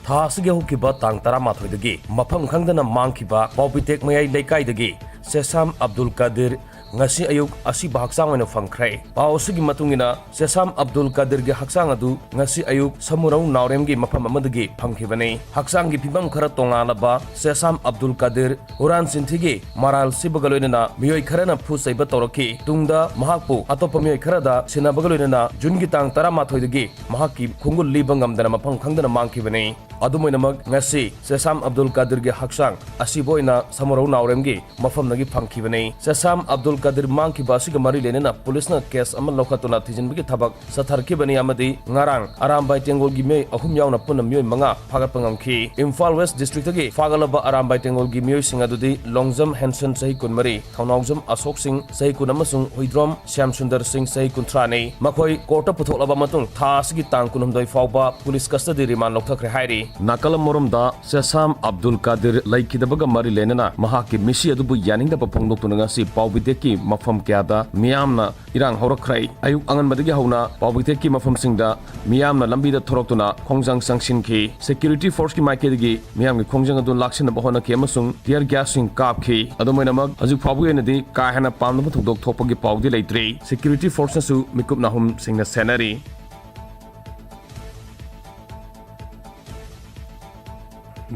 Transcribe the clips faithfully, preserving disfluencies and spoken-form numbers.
ꯊꯥ ꯑꯁꯤꯒꯤ ꯍꯧꯈꯤꯕ ꯇꯥꯡ ꯇꯔꯥꯃꯥꯊꯣꯏꯗꯒꯤ ꯃꯐꯝ ꯈꯪꯗꯅ ꯃꯥꯡꯈꯤꯕ ꯄꯥꯎꯕꯤꯇꯦꯛ ꯃꯌꯥꯏ ꯂꯩꯀꯥꯏꯗꯒꯤ ꯁꯦꯁꯥꯝ ꯑꯕꯗꯨꯜ ꯀꯥꯗꯤꯔ ꯉꯁꯤ ꯑꯌꯨꯛ ꯑꯁꯤꯕ ꯍꯛꯆꯥꯡ ꯑꯣꯏꯅ ꯐꯪꯈ꯭ꯔꯦ꯫ ꯄꯥꯎ ꯑꯁꯤꯒꯤ ꯃꯇꯨꯡ ꯏꯟꯅ, ꯁꯦꯁꯥꯝ ꯑꯕꯗꯨꯜ ꯀꯥꯗꯤꯔꯒꯤ ꯍꯛꯆꯥꯡ ꯑꯗꯨ ꯉꯁꯤ ꯑꯌꯨꯛ ꯁꯃꯨꯔꯧ ꯅꯥꯎꯔꯦꯝꯒꯤ ꯃꯐꯝ ꯑꯃꯗꯒꯤ ꯐꯪꯈꯤꯕꯅꯤ꯫ ꯍꯛꯆꯥꯡꯒꯤ ꯐꯤꯕꯝ ꯈꯔ ꯇꯣꯉꯥꯜꯂꯕ ꯁꯦꯁꯥꯝ ꯑꯕꯗꯨꯜ ꯀꯥꯗꯤꯔ ꯍꯨꯔꯥꯟ ꯆꯤꯟꯊꯤꯒꯤ ꯃꯔꯥꯜ ꯁꯤꯕꯒ ꯂꯣꯏꯅꯅ ꯃꯤꯑꯣꯏ ꯈꯔꯅ ꯐꯨ ꯆꯩꯕ ꯇꯧꯔꯛꯈꯤ꯫ ꯇꯨꯡꯗ ꯃꯍꯥꯛꯄꯨ ꯑꯇꯣꯞꯄ ꯃꯤꯑꯣꯏ ꯈꯔꯗ ꯁꯤꯟꯅꯕꯒ ꯂꯣꯏꯅꯅ ꯖꯨꯟꯒꯤ ꯇꯥꯡ ꯇꯔꯥꯃꯥꯊꯣꯏꯗꯒꯤ ꯃꯍꯥꯛꯀꯤ ꯈꯣꯡꯒꯨꯜ ꯂꯤꯕ ꯉꯝꯗꯅ ꯃꯐꯝ ꯈꯪꯗꯅ ꯃꯥꯡꯈꯤꯕꯅꯤ꯫ ꯑꯗꯨꯝ ꯑꯣꯏꯅꯃꯛ, ꯉꯁꯤ ꯁꯦꯁꯥꯝ ꯑꯕꯗꯨꯜ ꯀꯥꯗꯤꯔꯒꯤ ꯍꯛꯆꯥꯡ ꯑꯁꯤꯕ ꯑꯣꯏꯅ ꯁꯃꯨꯔꯧ ꯅꯥꯎꯔꯦꯝꯒꯤ ꯃꯐꯝꯗꯒꯤ ꯐꯪꯈꯤꯕꯅꯤ꯫ ꯁꯦꯁꯥꯝ ꯑꯕꯗꯨꯜ ꯀꯥꯗꯤꯔ ꯃꯥꯡꯈꯤꯕ ꯑꯁꯤꯒ ꯃꯔꯤ ꯂꯩꯅꯅ ꯄꯨꯂꯤꯁꯅ ꯀꯦꯁ ꯑꯃ ꯂꯧꯈꯠꯇꯨꯅ ꯊꯤꯖꯤꯟꯕꯒꯤ ꯊꯕꯛ ꯆꯠꯊꯔꯛꯈꯤꯕꯅꯤ ꯑꯃꯗꯤ ꯉꯔꯥꯡ ꯑꯔꯥꯝꯕꯥꯏ ꯇꯦꯡꯒꯣꯜꯒꯤ ꯃꯤꯑꯣꯏ ꯑꯍꯨꯝ ꯌꯥꯎꯅ ꯄꯨꯟꯅ ꯃꯤꯑꯣꯏ ꯃꯉꯥ ꯐꯥꯒꯠꯄ ꯉꯝꯈꯤ꯫ ꯏꯝꯐꯥꯜ ꯋꯦꯁ ꯗꯤꯁꯇ꯭ꯔꯤꯛꯇꯒꯤ ꯐꯥꯒꯠꯂꯕ ꯑꯔꯥꯝꯕꯥꯏ ꯇꯦꯡꯒꯣꯜꯒꯤ ꯃꯤꯑꯣꯏꯁꯤꯡ ꯑꯗꯨꯗꯤ ꯂꯣꯡꯖꯝ ꯍꯦꯟꯁꯟ, ꯆꯍꯤ ꯀꯨꯟꯃꯔꯤ, ꯊꯧꯅꯥꯎꯖꯝ ꯑꯁꯣꯛ ꯁꯤꯡ, ꯆꯍꯤ ꯀꯨꯟ, ꯑꯃꯁꯨꯡ ꯍꯨꯏꯗ꯭ꯔꯣꯝ ꯁ꯭ꯌꯥꯝ ꯁꯨꯟꯗꯔ ꯁꯤꯡ, ꯆꯍꯤ ꯀꯨꯟꯊ꯭ꯔꯥꯅꯤ꯫ ꯃꯈꯣꯏ ꯀꯣꯔꯠꯇ ꯄꯨꯊꯣꯛꯂꯕ ꯃꯇꯨꯡ ꯊꯥ ꯑꯁꯤꯒꯤ ꯇꯥꯡ ꯀꯨꯟꯍꯨꯝꯗꯣꯏ ꯐꯥꯎꯕ ꯄꯨꯂꯤꯁ ꯀꯁꯇꯗꯤ ꯔꯤꯃꯥꯟ ꯂꯧꯊꯈ꯭ꯔꯦ ꯍꯥꯏꯔꯤ꯫ ꯅꯥꯀꯜ ꯑꯃꯔꯣꯝꯗ, ꯁꯦꯁꯥꯝ ꯑꯕꯗꯨꯜ ꯀꯥꯗꯤꯔ ꯂꯩꯈꯤꯗꯕꯒ ꯃꯔꯤ ꯂꯩꯅꯅ ꯃꯍꯥꯛꯀꯤ ꯃꯤꯁꯤ ꯑꯗꯨꯕꯨ ꯌꯥꯅꯤꯡꯗꯕ ꯐꯣꯡꯗꯣꯛꯇꯨꯅ ꯉꯁꯤ ꯄꯥꯎꯕꯤꯗꯦꯛꯀꯤ ꯃꯐꯝ ꯀꯌꯥꯗ ꯃꯤꯌꯥꯝꯅ ꯏꯔꯥꯡ ꯍꯧꯔꯛꯈ꯭ꯔꯦ꯫ ꯑꯌꯨꯛ ꯑꯉꯟꯕꯗꯒꯤ ꯍꯧꯅ ꯄꯥꯎꯕꯤꯇꯦꯛꯀꯤ ꯃꯐꯝꯁꯤꯡꯗ ꯃꯤꯌꯥꯝꯅ ꯂꯝꯕꯤꯗ ꯊꯣꯔꯛꯇꯨꯅ ꯈꯣꯡꯖꯪ ꯆꯪꯁꯤꯟꯈꯤ꯫ ꯁꯦꯀ꯭ꯌꯨꯔꯤꯇꯤ ꯐꯣꯔꯁꯀꯤ ꯃꯥꯏꯀꯩꯗꯒꯤ ꯃꯤꯌꯥꯝꯒꯤ ꯈꯣꯡꯖꯪ ꯑꯗꯨ ꯂꯥꯛꯁꯤꯟꯅꯕ ꯍꯣꯠꯅꯈꯤ ꯑꯃꯁꯨꯡ ꯇꯤꯌꯔ ꯒ꯭ꯌꯥꯁꯁꯤꯡ ꯀꯥꯞꯈꯤ꯫ ꯑꯗꯨꯝ ꯑꯣꯏꯅꯃꯛ, ꯍꯧꯖꯤꯛ ꯐꯥꯎꯕꯒꯤ ꯑꯣꯏꯅꯗꯤ ꯀꯥ ꯍꯦꯟꯅ ꯄꯥꯝꯅꯕ ꯊꯧꯗꯣꯛ ꯊꯣꯛꯄꯒꯤ ꯄꯥꯎꯗꯤ ꯂꯩꯇ꯭ꯔꯤ꯫ ꯁꯦꯀ꯭ꯌꯨꯔꯤꯇꯤ ꯐꯣꯔꯁꯅꯁꯨ ꯃꯤꯀꯨꯞ ꯅꯥꯍꯨꯝꯁꯤꯡꯅ ꯁꯦꯟꯅꯔꯤ꯫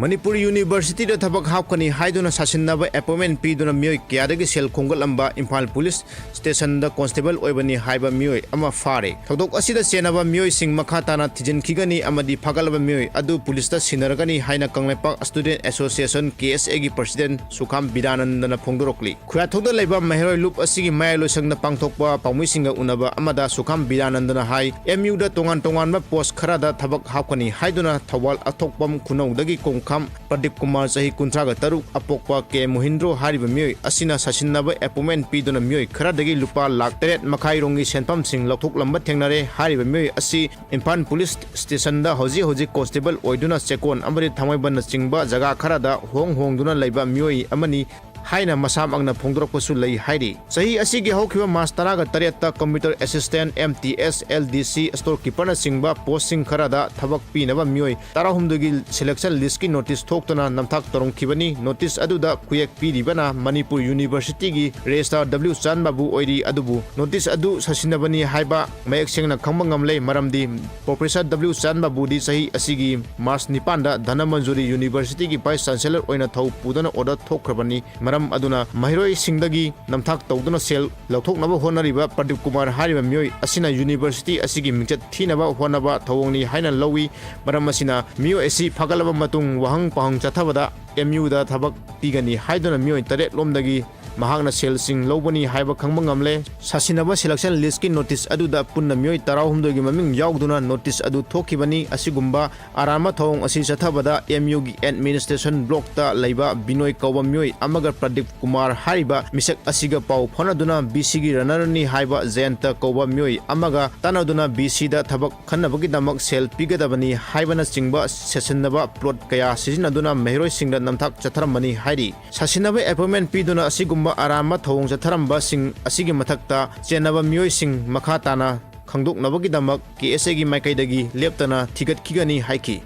ꯃꯅꯤꯄꯨꯔ ꯌꯨꯅꯤꯚꯔꯁꯤꯇꯤꯗ ꯊꯕꯛ ꯍꯥꯞꯀꯅꯤ ꯍꯥꯏꯗꯨꯅ ꯁꯥꯁꯤꯟꯅꯕ ꯑꯦꯄꯣꯏꯟꯃꯦꯟ ꯄꯤꯗꯨꯅ ꯃꯤꯑꯣꯏ ꯀꯌꯥꯗꯒꯤ ꯁꯦꯜ ꯈꯣꯝꯒꯠꯂꯝꯕ ꯏꯝꯐꯥꯜ ꯄꯨꯂꯤꯁ ꯁ꯭ꯇꯦꯁꯟꯗ ꯀꯣꯟꯁꯇꯦꯕꯜ ꯑꯣꯏꯕꯅꯤ ꯍꯥꯏꯕ ꯃꯤꯑꯣꯏ ꯑꯃ ꯐꯥꯔꯦ꯫ ꯊꯧꯗꯣꯛ ꯑꯁꯤꯗ ꯆꯦꯟꯅꯕ ꯃꯤꯑꯣꯏꯁꯤꯡ ꯃꯈꯥ ꯇꯥꯅ ꯊꯤꯖꯤꯟꯈꯤꯒꯅꯤ ꯑꯃꯗꯤ ꯐꯥꯒꯠꯂꯕ ꯃꯤꯑꯣꯏ ꯑꯗꯨ ꯄꯨꯂꯤꯁꯇ ꯁꯤꯟꯅꯔꯒꯅꯤ ꯍꯥꯏꯅ ꯀꯪꯂꯩꯄꯥꯛ ꯁ꯭ꯇꯨꯗꯦꯟꯠ ꯑꯦꯁꯣꯁꯤꯌꯦꯁꯟ, ꯀꯦ ꯑꯦꯁ ꯑꯦꯒꯤ ꯄ꯭ꯔꯁꯤꯗꯦꯟꯠ ꯁꯨꯈꯥꯝ ꯕꯤꯗ꯭ꯌꯥꯅꯟꯗꯅ ꯐꯣꯡꯗꯣꯔꯛꯂꯤ꯫ ꯈꯨꯌꯥꯊꯣꯡꯗ ꯂꯩꯕ ꯃꯍꯩꯔꯣꯏ ꯂꯨꯞ ꯑꯁꯤꯒꯤ ꯃꯌꯥꯏ ꯂꯣꯏꯁꯪꯗ ꯄꯥꯡꯊꯣꯛꯄ ꯄꯥꯎꯃꯤꯁꯤꯡꯒ ꯎꯅꯕ ꯑꯃꯗ ꯁꯨꯈꯥꯝ ꯕꯤꯗ꯭ꯌꯥꯅꯟꯗꯅ ꯍꯥꯏ, ꯑꯦꯝ ꯌꯨꯗ ꯇꯣꯉꯥꯟ ꯇꯣꯉꯥꯟꯕ ꯄꯣꯁ ꯈꯔꯗ ꯊꯕꯛ ꯍꯥꯞꯀꯅꯤ ꯍꯥꯏꯗꯨꯅ ꯊꯧꯕꯥꯜ ꯑꯊꯣꯛꯄꯝ ꯈꯨꯅꯧꯗꯒꯤ ꯀꯣꯡꯈꯥꯝ ꯄ꯭ꯔꯗꯤꯞ ꯀꯨꯃꯥꯔ, ꯆꯍꯤ ꯀꯨꯟꯊ꯭ꯔꯥꯒ ꯇꯔꯨꯛ, ꯑꯄꯣꯛꯄ ꯀꯦ ꯃꯣꯍꯤꯟꯗ꯭ꯔꯣ ꯍꯥꯏꯔꯤꯕ ꯃꯤꯑꯣꯏ ꯑꯁꯤꯅ ꯁꯥꯁꯤꯟꯅꯕ ꯑꯦꯄꯣꯏꯟꯃꯦꯟ ꯄꯤꯗꯨꯅ ꯃꯤꯑꯣꯏ ꯈꯔꯗꯒꯤ ꯂꯨꯄꯥ ꯂꯥꯈ ꯇꯔꯦꯠ ꯃꯈꯥꯏ ꯔꯣꯝꯒꯤ ꯁꯦꯟꯐꯝꯁꯤꯡ ꯂꯧꯊꯣꯛꯂꯝꯕ ꯊꯦꯡꯅꯔꯦ꯫ ꯍꯥꯏꯔꯤꯕ ꯃꯤꯑꯣꯏ ꯑꯁꯤ ꯏꯝꯐꯥꯜ ꯄꯨꯂꯤꯁ ꯁ꯭ꯇꯦꯁꯟꯗ ꯍꯧꯖꯤꯛ ꯍꯧꯖꯤꯛ ꯀꯣꯟꯁꯇꯦꯕꯜ ꯑꯣꯏꯗꯨꯅ ꯆꯦꯛꯀꯣꯟ ꯑꯃꯗꯤ ꯊꯥꯡꯃꯩꯕꯟꯅꯆꯤꯡꯕ ꯖꯒꯥ ꯈꯔꯗ ꯍꯣꯡ ꯍꯣꯡꯗꯨꯅ ꯂꯩꯕ ꯃꯤꯑꯣꯏ ꯑꯃꯅꯤ꯫ ꯍꯥꯏꯅ ꯃꯁꯥꯃꯛꯅ ꯐꯣꯡꯗꯣꯔꯛꯄꯁꯨ ꯂꯩ ꯍꯥꯏꯔꯤ꯫ ꯆꯍꯤ ꯑꯁꯤꯒꯤ ꯍꯧꯈꯤꯕ ꯃꯥꯔꯆ ꯇꯔꯥꯒ ꯇꯔꯦꯠꯇ computer assistant, M T S, L D C, store keeperꯅꯆꯤꯡꯕ postꯁꯤꯡ ꯈꯔꯗ ꯊꯕꯛ ꯄꯤꯅꯕ ꯃꯤꯑꯣꯏ ꯇꯔꯥꯍꯨꯝꯗꯣꯏꯒꯤ selection listꯀꯤ notice ꯊꯣꯛꯇꯨꯅ ꯅꯝꯊꯥꯛ ꯇꯧꯔꯝꯈꯤꯕꯅꯤ꯫ Notice ꯑꯗꯨꯗ ꯈꯨꯌꯦꯛ ꯄꯤꯔꯤꯕꯅ ꯃꯅꯤꯄꯨꯔ Universityꯒꯤ Registrar W ꯆꯥꯟꯕꯥꯕꯨ ꯑꯣꯏꯔꯤ꯫ ꯑꯗꯨꯕꯨ notice ꯑꯗꯨ ꯁꯥꯁꯤꯟꯅꯕꯅꯤ ꯍꯥꯏꯕ ꯃꯌꯦꯛ ꯁꯦꯡꯅ ꯈꯪꯕ ꯉꯝꯂꯦ, ꯃꯔꯝꯗꯤ Professor W ꯆꯥꯟꯕꯥꯕꯨꯗꯤ ꯆꯍꯤ ꯑꯁꯤꯒꯤ ꯃꯥꯔꯆ ꯅꯤꯄꯥꯟꯗ ꯙꯅꯃꯟꯖꯨꯔꯤ Universityꯒꯤ vice chancellor ꯑꯣꯏꯅ ꯊꯧ ꯄꯨꯗꯨꯅ order ꯊꯣꯛꯈ꯭ꯔꯕꯅꯤ꯫ ꯃꯔꯝ ꯑꯗꯨꯅ ꯃꯍꯩꯔꯣꯏꯁꯤꯡꯗꯒꯤ ꯅꯝꯊꯥꯛ ꯇꯧꯗꯨꯅ ꯁꯦꯜ ꯂꯧꯊꯣꯛꯅꯕ ꯍꯣꯠꯅꯔꯤꯕ ꯄ꯭ꯔꯗꯤꯞ ꯀꯨꯃꯥꯔ ꯍꯥꯏꯔꯤꯕ ꯃꯤꯑꯣꯏ ꯑꯁꯤꯅ university ꯑꯁꯤꯒꯤ ꯃꯤꯡꯆꯠ ꯊꯤꯅꯕ ꯍꯣꯠꯅꯕ ꯊꯧꯑꯣꯡꯅꯤ ꯍꯥꯏꯅ ꯂꯧꯏ꯫ ꯃꯔꯝ ꯑꯁꯤꯅ ꯃꯤꯑꯣꯏ ꯑꯁꯤ ꯐꯥꯒꯠꯂꯕ ꯃꯇꯨꯡ ꯋꯥꯍꯪ ꯄꯥꯎꯍꯪ ꯆꯠꯊꯕꯗ M Uꯗ ꯊꯕꯛ ꯄꯤꯒꯅꯤ ꯍꯥꯏꯗꯨꯅ ꯃꯤꯑꯣꯏ ꯇꯔꯦꯠ ꯂꯣꯝꯗꯒꯤ ꯃꯍꯥꯛꯅ ꯁꯦꯜꯁꯤꯡ ꯂꯧꯕꯅꯤ ꯍꯥꯏꯕ ꯈꯪꯕ ꯉꯝꯂꯦ꯫ ꯁꯥꯁꯤꯟꯅꯕ selection listꯀꯤ notice ꯑꯗꯨꯗ ꯄꯨꯟꯅ ꯃꯤꯑꯣꯏ ꯇꯔꯥꯍꯨꯝꯗꯣꯏꯒꯤ ꯃꯃꯤꯡ ꯌꯥꯎꯗꯨꯅ notice ꯑꯗꯨ ꯊꯣꯛꯈꯤꯕꯅꯤ꯫ ꯑꯁꯤꯒꯨꯝꯕ ꯑꯔꯥꯟꯕ ꯊꯧꯑꯣꯡ ꯑꯁꯤ ꯆꯠꯊꯕꯗ M Uꯒꯤ administration blockꯇ ꯂꯩꯕ ꯕꯤꯅꯣꯏ ꯀꯧꯕ ꯃꯤꯑꯣꯏ ꯑꯃꯒ ꯄ꯭ꯔꯗꯤꯞ ꯀꯨꯃꯥꯔ ꯍꯥꯏꯔꯤꯕ ꯃꯤꯁꯛ ꯑꯁꯤꯒ ꯄꯥꯎ ꯐꯥꯎꯅꯗꯨꯅ VCꯒꯤ runnerꯅꯤ ꯍꯥꯏꯕ ꯖꯌꯟꯇ ꯀꯧꯕ ꯃꯤꯑꯣꯏ ꯑꯃꯒ ꯇꯥꯟꯅꯗꯨꯅ VCꯗ ꯊꯕꯛ ꯈꯟꯅꯕꯒꯤꯗꯃꯛ ꯁꯦꯜ ꯄꯤꯒꯗꯕꯅꯤ ꯍꯥꯏꯕꯅꯆꯤꯡꯕ ꯁꯦꯁꯤꯟꯅꯕ plot ꯀꯌꯥ ꯁꯤꯖꯤꯟꯅꯗꯨꯅ ꯃꯍꯩꯔꯣꯏꯁꯤꯡꯗ ꯅꯝꯊꯥꯛ ꯆꯠꯊꯔꯝꯕꯅꯤ ꯍꯥꯏꯔꯤ꯫ ꯁꯥꯁꯤꯟꯅꯕ appointment ꯄꯤꯗꯨꯅ ꯑꯁꯤꯒꯨꯝꯕ ꯑꯔꯥꯟꯕ ꯊꯧꯑꯣꯡ ꯆꯠꯊꯔꯝꯕꯁꯤꯡ ꯑꯁꯤꯒꯤ ꯃꯊꯛꯇ ꯆꯦꯟꯅꯕ ꯃꯤꯑꯣꯏꯁꯤꯡ ꯃꯈꯥ ꯇꯥꯅ ꯈꯪꯗꯣꯛꯅꯕꯒꯤꯗꯃꯛ KSAꯒꯤ ꯃꯥꯏꯀꯩꯗꯒꯤ ꯂꯦꯞꯇꯅ ꯊꯤꯒꯠꯈꯤꯒꯅꯤ ꯍꯥꯏꯈꯤ꯫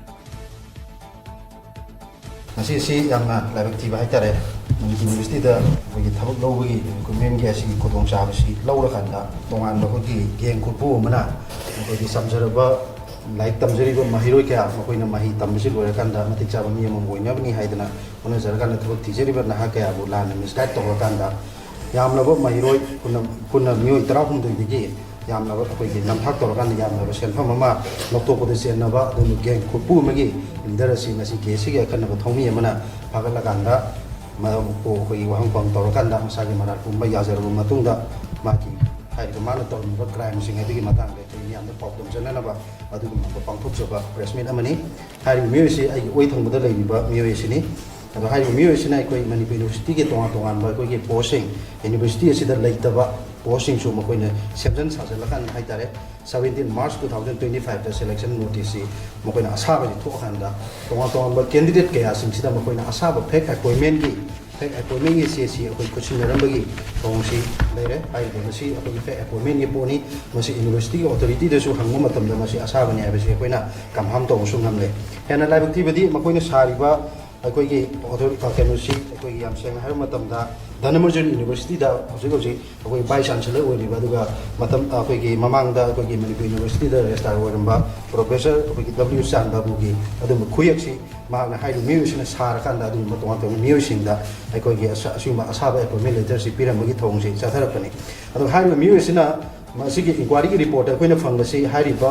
ꯉꯁꯤ ꯑꯁꯤ ꯌꯥꯝꯅ ꯂꯥꯏꯕꯛ ꯊꯤꯕ ꯍꯥꯏꯇꯥꯔꯦ꯫ ꯃꯅꯤꯄꯨꯔ Universityꯗ ꯑꯩꯈꯣꯏꯒꯤ ꯊꯕꯛ ꯂꯧꯕꯒꯤ recruitmentꯀꯤ ꯑꯁꯤꯒꯤ ꯈꯨꯗꯣꯡꯆꯥꯕꯁꯤ ꯂꯧꯔꯀꯥꯟꯗ ꯇꯣꯉꯥꯟꯕ ꯑꯩꯈꯣꯏꯒꯤ gang ꯈꯨꯠꯄꯨ ꯑꯃꯅ ꯑꯩꯈꯣꯏꯒꯤ ꯆꯝꯖꯔꯕ ꯂꯥꯏꯔꯤꯛ ꯇꯝꯖꯔꯤꯕ ꯃꯍꯩꯔꯣꯏ ꯀꯌꯥ ꯃꯈꯣꯏꯅ ꯃꯍꯩ ꯇꯝꯕꯁꯤ ꯂꯣꯏꯔꯀꯥꯟꯗ ꯃꯇꯤꯛ ꯆꯥꯕ ꯃꯤ ꯑꯃ ꯑꯣꯏꯅꯕꯅꯤ ꯍꯥꯏꯗꯅ ꯍꯣꯠꯅꯖꯔꯀꯥꯟꯗ ꯊꯕꯛ ꯊꯤꯖꯔꯤꯕ ꯅꯍꯥ ꯀꯌꯥꯕꯨ ꯂꯥꯟꯅ misguide ꯇꯧꯔꯀꯥꯟꯗ ꯌꯥꯝꯂꯕ ꯃꯍꯩꯔꯣꯏ ꯄꯨꯟꯅ ꯄꯨꯟꯅ ꯃꯤꯑꯣꯏ ꯇꯔꯥꯍꯨꯝꯗꯣꯏꯗꯒꯤ ꯌꯥꯝꯂꯕ ꯑꯩꯈꯣꯏꯒꯤ ꯅꯝꯊꯥꯛ ꯇꯧꯔꯀꯥꯟꯗ ꯌꯥꯝꯂꯕ ꯁꯦꯟꯐꯝ ꯑꯃ ꯂꯧꯊꯣꯛꯄꯗ ꯆꯦꯟꯅꯕ ꯑꯗꯨꯒ gang ꯈꯨꯠꯄꯨ ꯑꯃꯒꯤ leader ꯑꯁꯤ ꯉꯁꯤ KSAꯒꯤ ꯑꯈꯟꯅꯕ ꯊꯧꯃꯤ ꯑꯃꯅ ꯐꯥꯒꯠꯂꯀꯥꯟꯗ ꯃꯈꯣꯏꯒꯤ ꯋꯥꯍꯪ ꯄꯥꯎꯍꯪ ꯇꯧꯔꯀꯥꯟꯗ ꯃꯁꯥꯒꯤ ꯃꯔꯥꯜ ꯄꯨꯝꯕ ꯌꯥꯖꯔꯕ ꯃꯇꯨꯡꯗ ꯃꯥꯒꯤ ꯍꯥꯏꯔꯤꯕ ꯃꯥꯅ ꯇꯧꯔꯝꯃꯤꯕ crimeꯁꯤꯡ ꯑꯗꯨꯒꯤ ꯃꯇꯥꯡꯗ ꯑꯩꯈꯣꯏ ꯃꯤꯌꯥꯝꯗ ꯄꯥꯎꯗꯝꯖꯅꯅꯕ ꯑꯗꯨꯒꯨꯝꯂꯕ ꯄꯥꯡꯊꯣꯛꯆꯕ press meet ꯑꯃꯅꯤ꯫ ꯍꯥꯏꯔꯤꯕ ꯃꯤꯑꯣꯏ ꯑꯁꯤ ꯑꯩꯒꯤ ꯑꯣꯏ ꯊꯪꯕꯗ ꯂꯩꯔꯤꯕ ꯃꯤꯑꯣꯏ ꯑꯁꯤꯅꯤ꯫ ꯑꯗꯣ ꯍꯥꯏꯔꯤꯕ ꯃꯤꯑꯣꯏ ꯑꯁꯤꯅ ꯑꯩꯈꯣꯏ ꯃꯅꯤꯄꯨꯔ Universityꯒꯤ ꯇꯣꯉꯥꯟ ꯇꯣꯉꯥꯟꯕ ꯑꯩꯈꯣꯏꯒꯤ postꯁꯤꯡ, University ꯑꯁꯤꯗ ꯂꯩꯇꯕ postꯁꯤꯡꯁꯨ ꯃꯈꯣꯏꯅ ꯁꯦꯝꯖꯤꯟ ꯁꯥꯖꯤꯜꯂꯀꯥꯟꯗ ꯍꯥꯏꯇꯥꯔꯦ, seventeen March two thousand twenty fiveꯇ selection noticeꯁꯤ ꯃꯈꯣꯏꯅ ꯑꯁꯥꯕꯁꯤ ꯊꯣꯛꯑꯀꯥꯟꯗ ꯇꯣꯉꯥꯟ ꯇꯣꯉꯥꯟꯕ candidate ꯀꯌꯥꯁꯤꯡꯁꯤꯗ ꯃꯈꯣꯏꯅ ꯑꯁꯥꯕ fake appointmentꯀꯤ ꯐꯦꯛ ꯑꯦꯄꯣꯏꯟꯃꯦꯟꯒꯤ ꯆꯦꯁꯤ ꯑꯩꯈꯣꯏ ꯈꯨꯠꯁꯤꯟꯅꯔꯝꯕꯒꯤ ꯊꯧꯑꯣꯡꯁꯤ ꯂꯩꯔꯦ꯫ ꯍꯥꯏꯔꯤꯕ ꯃꯁꯤ ꯑꯩꯈꯣꯏꯒꯤ ꯐꯦꯛ ꯑꯦꯄꯣꯏꯟꯃꯦꯟꯒꯤ ꯄꯣꯠꯅꯤ꯫ ꯃꯁꯤ ꯌꯨꯅꯤꯚꯔꯁꯤꯇꯤꯒꯤ ꯑꯣꯊꯣꯔꯤꯇꯤꯗꯁꯨ ꯍꯪꯕ ꯃꯇꯝꯗ ꯃꯁꯤ ꯑꯁꯥꯕꯅꯤ ꯍꯥꯏꯕꯁꯤ ꯑꯩꯈꯣꯏꯅ ꯀꯟꯐꯥꯔꯝ ꯇꯧꯕꯁꯨ ꯉꯝꯂꯦ꯫ ꯍꯦꯟꯅ ꯂꯥꯏꯕꯛ ꯊꯤꯕꯗꯤ ꯃꯈꯣꯏꯅ ꯁꯥꯔꯤꯕ ꯑꯩꯈꯣꯏꯒꯤ ꯑꯣꯊꯣꯔꯤ-, ꯑ, ꯀꯩꯅꯣꯁꯤ ꯑꯩꯈꯣꯏꯒꯤ ꯌꯥꯝ ꯁꯦꯡꯅ ꯍꯥꯏꯕ ꯃꯇꯝꯗ ꯙꯅꯃꯟꯖꯨꯔꯤ ꯌꯨꯅꯤꯚꯔꯁꯤꯇꯤꯗ ꯍꯧꯖꯤꯛ ꯍꯧꯖꯤꯛ ꯑꯩꯈꯣꯏ ꯚꯥꯏꯁ ꯆꯥꯟꯁꯦꯂꯔ ꯑꯣꯏꯔꯤꯕ, ꯑꯗꯨꯒ ꯃꯇꯝ, ꯑꯩꯈꯣꯏꯒꯤ ꯃꯃꯥꯡꯗ ꯑꯩꯈꯣꯏꯒꯤ ꯃꯅꯤꯄꯨꯔ ꯌꯨꯅꯤꯚꯔꯁꯤꯇꯤꯗ ꯔꯦꯖꯤꯁꯇ꯭ꯔꯥꯔ ꯑꯣꯏꯔꯝꯕ ꯄ꯭ꯔꯣꯐꯦꯁꯔ ꯑꯩꯈꯣꯏꯒꯤ ꯗꯕ꯭ꯂꯤꯎ ꯆꯥꯟ ꯕꯥꯕꯨꯒꯤ ꯑꯗꯨꯝꯕ ꯈꯨꯌꯦꯛꯁꯤ ꯃꯍꯥꯛꯅ ꯍꯥꯏꯔꯤꯕ ꯃꯤꯑꯣꯏꯁꯤꯡꯅ ꯁꯥꯔꯀꯥꯟꯗ ꯑꯗꯨꯒꯨꯝꯕ ꯇꯣꯉꯥꯟ ꯇꯣꯉꯥꯟꯕ ꯃꯤꯑꯣꯏꯁꯤꯡꯗ ꯑꯩꯈꯣꯏꯒꯤ ꯑꯁ-, ꯑꯁꯤꯒꯨꯝꯕ ꯑꯁꯥꯕ ꯑꯦꯄꯣꯏꯟꯃꯦꯟ ꯂꯦꯇꯔꯁꯤ ꯄꯤꯔꯝꯕꯒꯤ ꯊꯧꯑꯣꯡꯁꯤ ꯆꯠꯊꯔꯛꯄꯅꯤ꯫ ꯑꯗꯣ ꯍꯥꯏꯔꯤꯕ ꯃꯤꯑꯣꯏꯁꯤꯅ ꯃꯁꯤꯒꯤ ꯏꯟꯀ꯭ꯋꯥꯔꯤꯒꯤ ꯔꯤꯄꯣꯔꯠꯇ ꯑꯩꯈꯣꯏꯅ ꯐꯪꯕꯁꯤ ꯍꯥꯏꯔꯤꯕ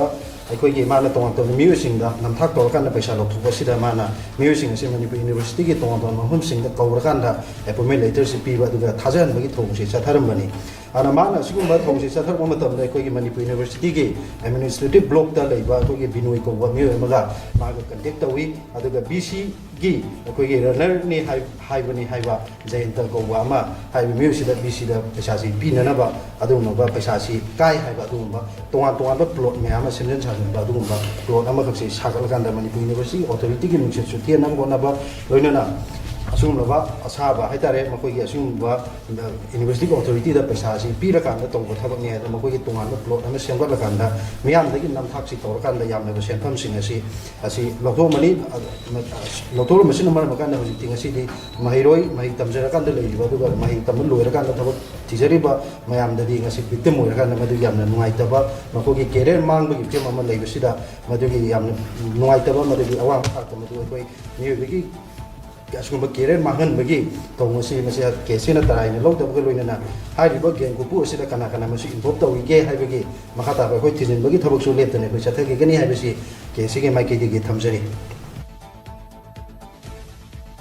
ꯑꯩꯈꯣꯏꯒꯤ ꯃꯥꯅ ꯇꯣꯉꯥꯟ ꯇꯣꯉꯥꯟꯕ ꯃꯤꯑꯣꯏꯁꯤꯡꯗ ꯅꯝꯊꯥꯛ ꯇꯧꯔꯀꯥꯟꯗ ꯄꯩꯁꯥ ꯂꯧꯊꯣꯛꯄꯁꯤꯗ ꯃꯥꯅ ꯃꯤꯑꯣꯏꯁꯤꯡ ꯑꯁꯤ ꯃꯅꯤꯄꯨꯔ ꯌꯨꯅꯤꯚꯔꯁꯤꯇꯤꯒꯤ ꯇꯣꯉꯥꯟ ꯇꯣꯉꯥꯟꯕ ꯃꯐꯝꯁꯤꯡꯗ ꯀꯧꯔꯀꯥꯟꯗ ꯑꯦꯄꯣꯏꯟꯃꯦꯟ ꯂꯦꯇꯔꯁꯤ ꯄꯤꯕ ꯑꯗꯨꯒ ꯊꯥꯖꯍꯟꯕꯒꯤ ꯊꯧꯑꯣꯡꯁꯤ ꯆꯠꯊꯔꯝꯕꯅꯤ꯫ ꯑꯗꯨꯅ ꯃꯥꯅ ꯑꯁꯤꯒꯨꯝꯕ ꯊꯧꯑꯣꯡꯁꯤ ꯆꯠꯊꯔꯛꯄ ꯃꯇꯝꯗ ꯑꯩꯈꯣꯏꯒꯤ ꯃꯅꯤꯄꯨꯔ ꯌꯨꯅꯤꯚꯔꯁꯤꯇꯤꯒꯤ ꯑꯦꯗꯃꯤꯅꯤꯁꯇ꯭ꯔꯦꯇꯤꯞ ꯕ꯭ꯂꯣꯛꯇ ꯂꯩꯕ ꯑꯩꯈꯣꯏꯒꯤ ꯕꯤꯅꯣꯏ ꯀꯧꯕ ꯃꯤꯑꯣꯏ ꯑꯃꯒ ꯃꯥꯒ ꯀꯟꯇꯦꯛ ꯇꯧꯏ꯫ ꯑꯗꯨꯒ ꯕꯤ ꯁꯤꯒꯤ ꯑꯩꯈꯣꯏꯒꯤ ꯔꯟꯅꯔꯅꯤ ꯍꯥꯏ-, ꯍꯥꯏꯕꯅꯤ ꯍꯥꯏꯕ ꯖꯌꯟꯇ ꯀꯧꯕ ꯑꯃ ꯍꯥꯏꯔꯤꯕ ꯃꯤꯑꯣꯏꯁꯤꯗ ꯕꯤ ꯁꯤꯗ ꯄꯩꯁꯥꯁꯤ ꯄꯤꯅꯅꯕ ꯑꯗꯨꯒꯨꯝꯂꯕ ꯄꯩꯁꯥꯁꯤ ꯀꯥꯏ ꯍꯥꯏꯕ ꯑꯗꯨꯒꯨꯝꯕ ꯇꯣꯉꯥꯟ ꯇꯣꯉꯥꯟꯕ ꯄ꯭ꯂꯣꯠ ꯃꯌꯥꯝ ꯑꯃ ꯁꯦꯝꯖꯤꯟ ꯁꯥꯖꯤꯟꯕ ꯑꯗꯨꯒꯨꯝꯕ ꯄ꯭ꯂꯣꯠ ꯑꯃꯈꯛꯁꯤ ꯁꯥꯒꯠꯂꯀꯥꯟꯗ ꯃꯅꯤꯄꯨꯔ ꯌꯨꯅꯤꯚꯔꯁꯤꯇꯤ ꯑꯣꯊꯣꯔꯤꯇꯤꯒꯤ ꯃꯤꯡꯆꯠꯁꯨ ꯊꯤꯍꯟꯅꯕ ꯍꯣꯠꯅꯕ, ꯂꯣꯏꯅꯅ ꯑꯁꯤꯒꯨꯝꯂꯕ ꯑꯁꯥꯕ ꯍꯥꯏꯇꯥꯔꯦ, ꯃꯈꯣꯏꯒꯤ ꯑꯁꯤꯒꯨꯝꯕ ꯌꯨꯅꯤꯚꯔꯁꯤꯇꯤꯒꯤ ꯑꯣꯊꯣꯔꯤꯇꯤꯗ ꯄꯩꯁꯥꯁꯤ ꯄꯤꯔꯀꯥꯟꯗ ꯇꯧꯕ ꯊꯕꯛꯅꯤ ꯍꯥꯏꯗꯅ ꯃꯈꯣꯏꯒꯤ ꯇꯣꯉꯥꯟꯕ ꯄ꯭ꯂꯣꯠ ꯑꯃ ꯁꯦꯝꯒꯠꯂꯀꯥꯟꯗ ꯃꯤꯌꯥꯝꯗꯒꯤ ꯅꯝꯊꯥꯛꯁꯤ ꯇꯧꯔꯀꯥꯟꯗ ꯌꯥꯝꯂꯕ ꯁꯦꯟꯐꯝꯁꯤꯡ ꯑꯁꯤ, ꯑꯁꯤ ꯂꯧꯊꯣꯛꯑꯝꯃꯅꯤ꯫ ꯂꯧꯊꯣꯛꯂꯝꯕꯁꯤꯅ ꯃꯔꯝ ꯑꯣꯏꯔꯀꯥꯟꯗ ꯍꯧꯖꯤꯛꯇꯤ ꯉꯁꯤꯗꯤ ꯃꯍꯩꯔꯣꯏ, ꯃꯍꯩ ꯇꯝꯖꯔꯀꯥꯟꯗ ꯂꯩꯔꯤꯕ, ꯑꯗꯨꯒ ꯃꯍꯩ ꯇꯝꯕ ꯂꯣꯏꯔꯀꯥꯟꯗ ꯊꯕꯛ ꯊꯤꯖꯔꯤꯕ ꯃꯌꯥꯝꯗꯗꯤ ꯉꯁꯤ ꯚꯤꯛꯇꯤꯝ ꯑꯣꯏꯔꯀꯥꯟꯗ ꯃꯗꯨ ꯌꯥꯝꯅ ꯅꯨꯡꯉꯥꯏꯇꯕ, ꯃꯈꯣꯏꯒꯤ ꯀꯦꯔꯤꯌꯔ ꯃꯥꯡꯕꯒꯤ ꯐꯤꯕꯝ ꯑꯃ ꯂꯩꯕꯁꯤꯗ ꯃꯗꯨꯒꯤ ꯌꯥꯝꯅ ꯅꯨꯡꯉꯥꯏꯇꯕ, ꯃꯗꯨꯒꯤ ꯑꯋꯥꯡꯕ ꯊꯥꯛꯇ ꯃꯗꯨ ꯑꯩꯈꯣꯏ ꯃꯤꯑꯣꯏꯕꯒꯤ ꯑꯁꯤꯒꯨꯝꯕ ꯀꯦꯔꯤꯌꯔ ꯃꯥꯡꯍꯟꯕꯒꯤ ꯊꯧꯑꯣꯡ ꯑꯁꯤ ꯃꯁꯤ ꯀꯦꯁꯁꯤꯅ ꯇꯔꯥꯏꯅ ꯂꯧꯗꯕꯒ ꯂꯣꯏꯅꯅ ꯍꯥꯏꯔꯤꯕ ꯒꯦꯡ ꯈꯨꯄꯨ ꯑꯁꯤꯗ ꯀꯅꯥ ꯀꯅꯥ ꯃꯁꯤ ꯏꯟꯚꯣꯜꯕ ꯇꯧꯔꯤꯒꯦ ꯍꯥꯏꯕꯒꯤ ꯃꯈꯥ ꯇꯥꯕ ꯑꯩꯈꯣꯏ ꯊꯤꯖꯤꯟꯕꯒꯤ ꯊꯕꯛꯁꯨ ꯂꯦꯞꯇꯅ ꯑꯩꯈꯣꯏ ꯆꯠꯊꯈꯤꯒꯅꯤ ꯍꯥꯏꯕꯁꯤ ꯀꯦꯁꯁꯤꯒꯤ ꯃꯥꯏꯀꯩꯗꯒꯤ ꯊꯝꯖꯔꯤ꯫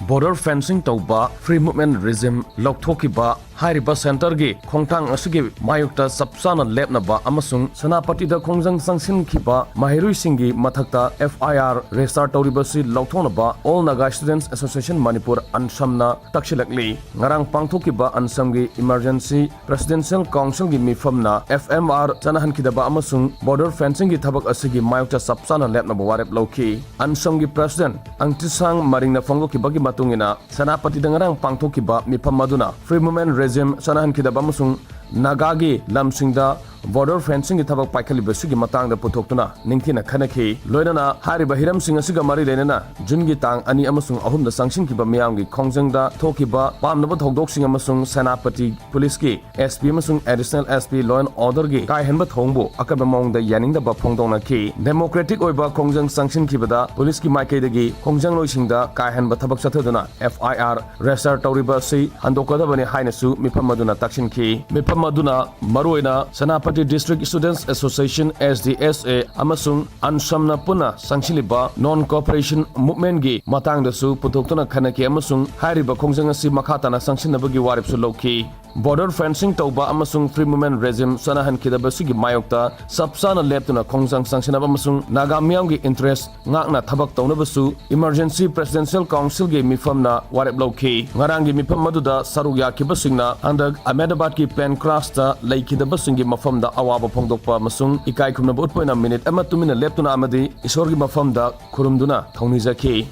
Border fencing ꯇꯧꯕ, free movement regime ꯂꯧꯊꯣꯛꯈꯤꯕ, ꯍꯥꯏꯔꯤꯕ ꯁꯦꯟꯇꯔꯒꯤ ꯈꯣꯡꯊꯥꯡ ꯑꯁꯤꯒꯤ ꯃꯥꯌꯣꯛꯇ ꯆꯞ ꯆꯥꯅ ꯂꯦꯞꯅꯕ ꯑꯃꯁꯨꯡ ꯁꯦꯅꯥꯄꯇꯤꯗ ꯈꯣꯡꯖꯪ ꯆꯪꯁꯤꯟꯈꯤꯕ ꯃꯍꯩꯔꯣꯏꯁꯤꯡꯒꯤ ꯃꯊꯛꯇ F I R register ꯇꯧꯔꯤꯕꯁꯤ ꯂꯧꯊꯣꯛꯅꯕ All Naga Students Association Manipur, ꯑꯟꯁꯝꯅ ꯇꯛꯁꯤꯜꯂꯛꯂꯤ꯫ ꯉꯔꯥꯡ ꯄꯥꯡꯊꯣꯛꯈꯤꯕ ꯑꯟꯁꯝꯒꯤ Emergency Presidential Councilꯒꯤ ꯃꯤꯐꯝꯅ F M R ꯆꯠꯅꯍꯟꯈꯤꯗꯕ ꯑꯃꯁꯨꯡ border fencingꯒꯤ ꯊꯕꯛ ꯑꯁꯤꯒꯤ ꯃꯥꯌꯣꯛꯇ ꯆꯞ ꯆꯥꯅ ꯂꯦꯞꯅꯕ ꯋꯥꯔꯦꯞ ꯂꯧꯈꯤ꯫ ꯑꯟꯁꯝꯒꯤ President ꯑꯪꯇꯤꯁꯥꯡ ꯃꯔꯤꯡꯅ ꯐꯣꯡꯗꯣꯛꯈꯤꯕꯒꯤ ꯃꯇꯨꯡ ꯏꯟꯅ, ꯁꯦꯅꯥꯄꯇꯤꯗ ꯉꯔꯥꯡ ꯄꯥꯡꯊꯣꯛꯈꯤꯕ ꯃꯤꯐꯝ ꯑꯗꯨꯅ Free Movement Regime ꯆꯠꯅꯍꯟꯈꯤꯗꯕ ꯑꯃꯁꯨꯡ ꯅꯥꯒꯥꯒꯤ ꯂꯝꯁꯤꯡꯗ border fencingꯒꯤ ꯊꯕꯛ ꯄꯥꯏꯈꯠꯂꯤꯕꯁꯤꯒꯤ ꯃꯇꯥꯡꯗ ꯄꯨꯊꯣꯛꯇꯨꯅ ꯅꯤꯡꯊꯤꯅ ꯈꯟꯅꯈꯤ꯫ ꯂꯣꯏꯅꯅ ꯍꯥꯏꯔꯤꯕ ꯍꯤꯔꯝꯁꯤꯡ ꯑꯁꯤꯒ ꯃꯔꯤ ꯂꯩꯅꯅ ꯖꯨꯟꯒꯤ ꯇꯥꯡ ꯑꯅꯤ ꯑꯃꯁꯨꯡ ꯑꯍꯨꯝꯗ ꯆꯪꯁꯤꯟꯈꯤꯕ ꯃꯤꯌꯥꯝꯒꯤ ꯈꯣꯡꯖꯪꯗ ꯊꯣꯛꯈꯤꯕ ꯄꯥꯝꯅꯕ ꯊꯧꯗꯣꯛꯁꯤꯡ ꯑꯃꯁꯨꯡ ꯁꯦꯅꯥꯄꯇꯤ ꯄꯨꯂꯤꯁꯀꯤ S P ꯑꯃꯁꯨꯡ Additional S P Law and Orderꯒꯤ ꯀꯥꯏꯍꯟꯕ ꯊꯧꯑꯣꯡꯕꯨ ꯑꯀꯟꯕ ꯃꯑꯣꯡꯗ ꯌꯥꯅꯤꯡꯗꯕ ꯐꯣꯡꯗꯣꯛꯅꯈꯤ꯫ Democratic ꯑꯣꯏꯕ ꯈꯣꯡꯖꯪ ꯆꯪꯁꯤꯟꯈꯤꯕꯗ ꯄꯨꯂꯤꯁꯀꯤ ꯃꯥꯏꯀꯩꯗꯒꯤ ꯈꯣꯡꯖꯪꯂꯣꯏꯁꯤꯡꯗ ꯀꯥꯏꯍꯟꯕ ꯊꯕꯛ ꯆꯠꯊꯗꯨꯅ F I R register ꯇꯧꯔꯤꯕ ꯑꯁꯤ ꯍꯟꯗꯣꯛꯀꯗꯕꯅꯤ ꯍꯥꯏꯅꯁꯨ ꯃꯤꯐꯝ ꯑꯗꯨꯅ ꯇꯛꯁꯤꯟꯈꯤ꯫ ꯃꯤꯐꯝ ꯑꯗꯨꯅ ꯃꯔꯨꯑꯣꯏꯅ Senapati District Students Association, S D S A, ꯑꯃꯁꯨꯡ ꯑꯟꯁꯝꯅ ꯄꯨꯟꯅ ꯆꯪꯁꯤꯜꯂꯤꯕ Non Cooperation Movementꯀꯤ ꯃꯇꯥꯡꯗꯁꯨ ꯄꯨꯊꯣꯛꯇꯨꯅ ꯈꯟꯅꯈꯤ ꯑꯃꯁꯨꯡ ꯍꯥꯏꯔꯤꯕ ꯈꯣꯡꯖꯪ ꯑꯁꯤ ꯃꯈꯥ ꯇꯥꯅ ꯆꯪꯁꯤꯟꯅꯕꯒꯤ ꯋꯥꯔꯦꯞꯁꯨ ꯂꯧꯈꯤ꯫ Border fencing ꯇꯧꯕ ꯑꯃꯁꯨꯡ Free Movement Regime ꯆꯠꯅꯍꯟꯈꯤꯗꯕꯁꯤꯒꯤ ꯃꯥꯌꯣꯛꯇ ꯆꯞ ꯆꯥꯅ ꯂꯦꯞꯇꯨꯅ ꯈꯣꯡꯖꯪ ꯆꯪꯁꯤꯟꯅꯕ ꯑꯃꯁꯨꯡ ꯅꯥꯒꯥ ꯃꯤꯌꯥꯝꯒꯤ interest ꯉꯥꯛꯅ ꯊꯕꯛ ꯇꯧꯅꯕꯁꯨ Emergency Presidential Councilꯒꯤ ꯃꯤꯐꯝꯅ ꯋꯥꯔꯦꯞ ꯂꯧꯈꯤ꯫ ꯉꯔꯥꯡꯒꯤ ꯃꯤꯐꯝ ꯑꯗꯨꯗ ꯁꯔꯨꯛ ꯌꯥꯈꯤꯕꯁꯤꯡꯅ ꯍꯟꯗꯛ Ahmedabadꯀꯤ plane crashꯇ ꯂꯩꯈꯤꯗꯕꯁꯤꯡꯒꯤ ꯃꯐꯝꯗ ꯑꯋꯥꯕ ꯐꯣꯡꯗꯣꯛꯄ ꯑꯃꯁꯨꯡ ꯏꯀꯥꯏ ꯈꯨꯝꯅꯕ ꯎꯠꯄ ꯑꯣꯏꯅ minute ꯑꯃ ꯇꯨꯃꯤꯟꯅ ꯂꯦꯞꯇꯨꯅ ꯑꯃꯗꯤ ꯏꯁꯣꯔꯒꯤ ꯃꯐꯝꯗ ꯈꯨꯔꯨꯝꯗꯨꯅ ꯊꯧꯅꯤꯖꯈꯤ꯫